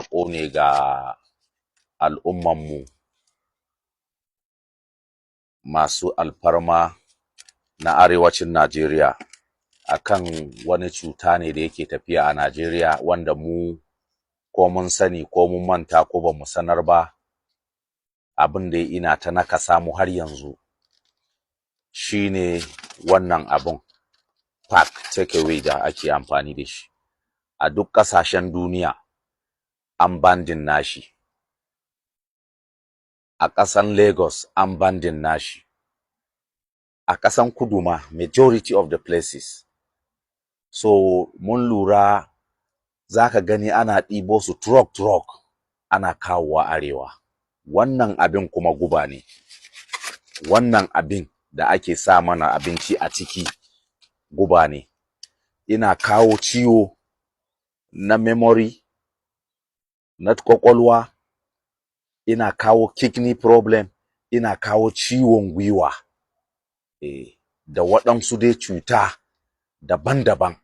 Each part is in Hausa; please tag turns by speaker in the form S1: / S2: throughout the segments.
S1: Saƙo ne ga al'ummanmu masu alfarma na arewacin Najeriya akan wani cuta ne da yake tafiya a Najeriya, wanda mu ko mun sani ko mun manta ko bamu sanar ba, abin da ina ta nakasa mu har yanzu shine wannan abun pack takeaway da ake amfani da shi. A duk ƙasashen duniya an banning nashi. A ƙasan Lagos an banning nashi, a ƙasan kudu ma, majority of the places. So mun lura, zaka gani ana ɗibo su truck truck ana kawowa arewa. Wannan abin kuma guba ne. Wannan abin da ake sa mana abinci a ciki guba ne. Ina kawo ciwo na memory, na ƙwaƙwalwa, ina kawo kidney problem, ina kawo ciwon gwiwa, da waɗansu dai cuta daban-daban.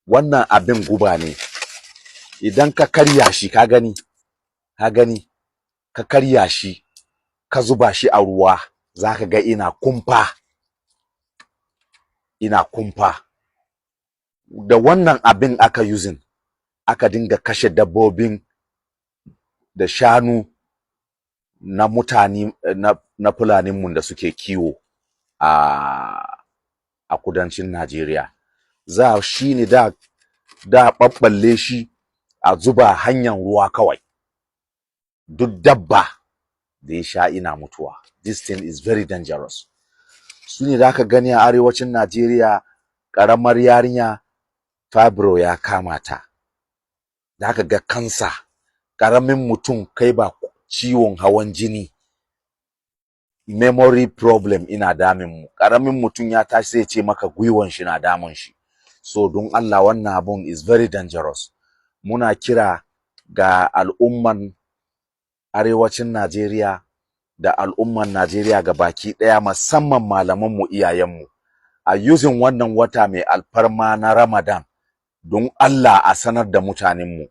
S1: Wannan abin guba ne. Idan ka karya shi, ka gani, ka gani, ka karya shi, ka zuba shi a ruwa, zaka ga ina kumfa, ina kumfa. Da wannan abin aka using aka dinga kashe dabbobin da shanu na mutane na fulaninmu da suke kiwo a kudancin Najeriya. Za shi ne da ɓaɓɓalle shi a zuba hanyar ruwa kawai, duk dabba da ya sha ina mutuwa. This thing is very dangerous. Su ne da aka gani a arewacin Najeriya, ƙaramar yarinya fibro ya kama ta, da aka ga kansa, ƙaramin mutum kai ba ciwon hawan jini, memory problem ina damun mu. Ƙaramin mutum ya tashi sai ya ce maka gwiwan shi na damun shi. So don Allah, wannan abun is very dangerous. Muna kira ga al'umman arewacin Najeriya da al'umman Najeriya ga baki ɗaya, musamman malamanmu, iyayenmu, a using wannan wata mai alfarma na Ramadan, don Allah a sanar da mutanenmu,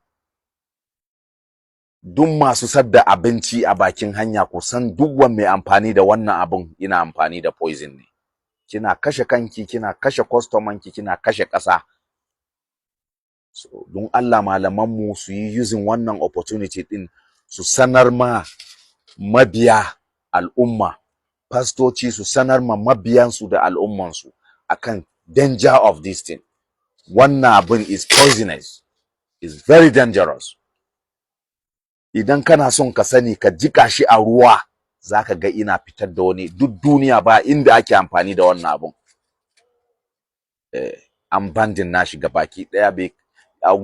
S1: duk masu sadda abinci a bakin hanya, ku san duk wani mai amfani da wannan abun ina amfani da poison ne. Kina kashe kanki, kina kashe customer ki, kina kashe ƙasa. So don Allah, malamanmu su yi using wannan opportunity din su sanar ma mabiya, al'umma, fastoci su sanar ma mabiyansu da al'ummansu akan danger of this thing. Wannan abin is poisonous, is very dangerous. Idan kana son ka sani, ka jika shi a ruwa, zaka ga ina fitar da wani. Duk duniya ba inda ake amfani da wannan abun. An banning nashi ga baki daya. Bai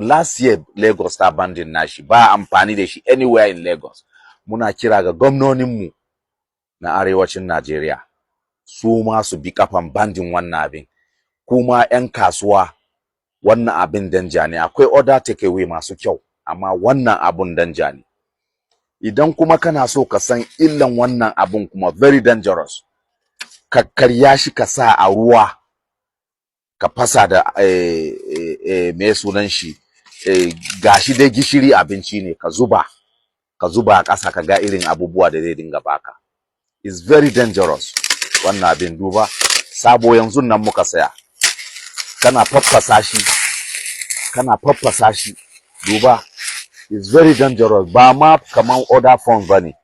S1: last year Lagos ta banning nashi, ba amfani da shi anywhere in Lagos. Muna kira ga gwamnoninmu na arewacin Najeriya, su ma su bi kafan banning wannan abin. Kuma 'yan kasuwa, wannan abin danger ne. Akwai other takeaway masu kyau, amma wannan abun danger ne. Idan kuma kana so ka san illan wannan abun kuma very dangerous, ka karya shi, ka sa a ruwa, ka fasa da me sunan shi, gashi dai gishiri abinci ne, ka zuba a ƙasa, ka ga irin abubuwa da zai dinga baka. Is very dangerous wannan abin. Duba, sabo yanzu nan muka saya. Kana faffasa shi, kana faffasa shi. Duba, is very dangerous, ba ma kaman other forms bane.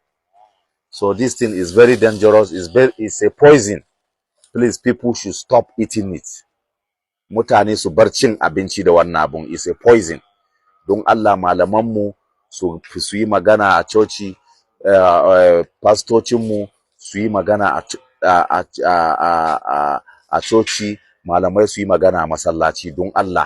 S1: So this thing is very dangerous, is a poison. Please, people should stop eating it. Mutane su bar cin abinci da wannan abun, is a poison. Don Allah, malamanmu su yi magana a coci, pastocinmu su yi magana a coci, malamai su yi magana a masallaci, don Allah.